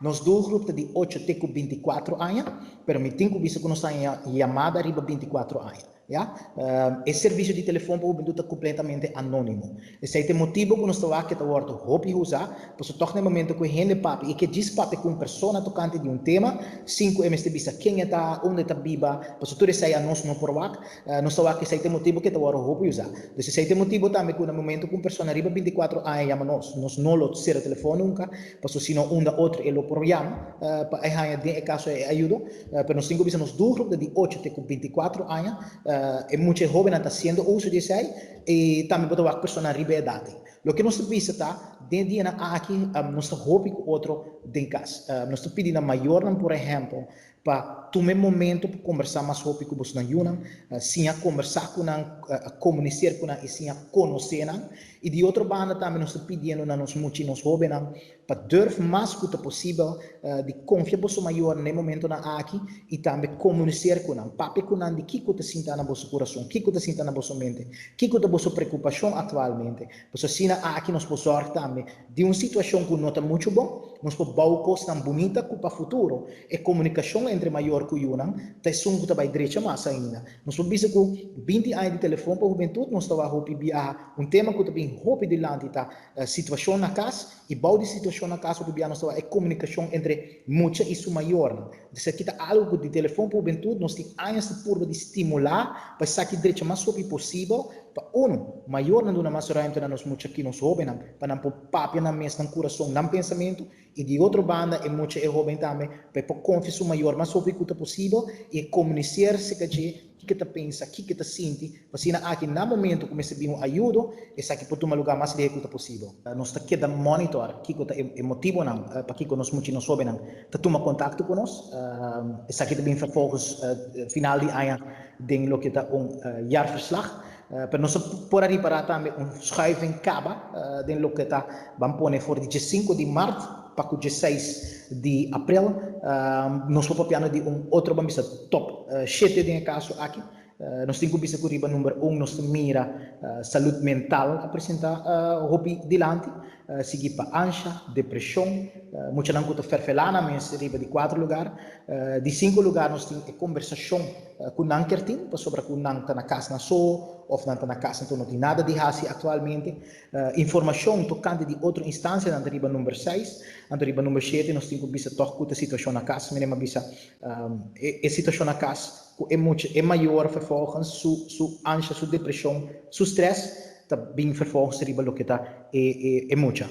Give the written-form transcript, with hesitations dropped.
Nos doelgroep ta di 8 te ku 24 aña, pero mi tin ku bisa ku nos ta yamada riba 24 aña. Ja? E servisio di Telefòn pa Hubentut ta kompletamente anónimo. Esei ta e motibu ku nos ta wak ku ta wòrdu hopi usá, pasobra tòg na e momento ku e hende papia i ke djis papia ku un persona tokante di un tema, sin ku e mester bisa ken e ta, unda e ta biba, pasobra tur esei anos no por wak. Nos ta wak ku esei ta e motibu ku e ta wòrdu hopi usá. Dus esei ta e motibu tambe ku na momento ku un persona riba 24 aña yama nos, nos no lo sera telefòn nunka, pasobra si no unda otro e lo por yama pa e haña den e kaso e ayudo. Pero nos tin ku bisa nos doelgroep ta di 8 te ku 24 aña. E mucha e hóbennan ta hasiendo uso di esei i tambe bo ta wak personanan riba e edat ei. Loke nos ta bisa ta, den e dianan aki nos ta hopi ku otro den kas. Nos ta pidi na mayornan, por ehèmpel, pa tuma e momento pa kombersá mas hopi ku boso nan yunan, siña kombersá ku nan, komuniseer ku nan i siña konosé nan. I di otro banda tambe nos ta pidiendo na nos mucha i nos hóbennan pa durf mas ku ta posibel di konfia boso mayornan na e momentonan aki i tambe komuniseer ku nan. Papia ku nan di kiko ta sinta na boso kurason, kiko ta sinta na boso mente, kiko ta boso preokupashon aktualmente. Pasobra asina aki nos por sòrg tambe di un situashon ku no ta muchu bon, nos por bou kosnan bunita ku pa futuro e komunikashon entre mayor ku yunan ta esun ku ta bai drecha mas ainda. Nos por bisa ku 20 aña di Telefòn pa Hubentut nos ta wak hopi biaha. Un tema ku ta bin hopi dilanti ta situashon na kas i bou di situashon na kas hopi biaha nos ta wak e komunikashon entre mucha i su mayornan. Esaki ta algu ku di Telefòn pa Hubentut nos tin añas ta purba di stimulá pa esaki drecha mas hopi posibel pa unu, mayornan duna mas ruimte na nos mucha ki nos hóbennan pa nan por papia nan mes nan kurason, nan pensamentu i di otro banda e mucha e hóben tambe pa e por konfia su mayor mas hopi ku ta posibel i e komuniseer serka dje kiko e ta pensa, kiko e ta sinti, pa asina aki na momento ku mester bin un ayudo esaki por tuma lugá mas lihé ku ta posibel. Nos ta keda monitor kiko ta e motibonan pakiko nos mucha i nos hóbennan ta tuma kontakto ku nos. Esaki ta bin vervolgens final di aña den loke ta un jaarverslag. Pero nos por a ripará tambe un schuiving kaba den loke ta ban pone for di 15 di mart pa ku 16 di aprel. Nos por papiando di un otro ban bisa top 7 den e kaso aki. Nos tin ku bisa ku riba number un nos ta mira salud mental a presentá hopi dilanti, sigui pa ansha, depreshon, muchanan ku ta ferfelá nan mes riba di kuater lugar. Di sinku lugar nos tin e kombersashon ku nan kier tin pasobra ku nan ta na kas nan so òf nan ta na kas anto no tin nada di hasi aktualmente. Informashon tokante di otro instansianan ta riba number seis. Anto riba number shete nos tin ku bisa tòg ku ta situashon na kas. Mira mi a bisa e situashon na kas ku e mucha e mayor vervolgens su su ansha, su depreshon, su stress ta bin vervolgens riba loke ta e mucha.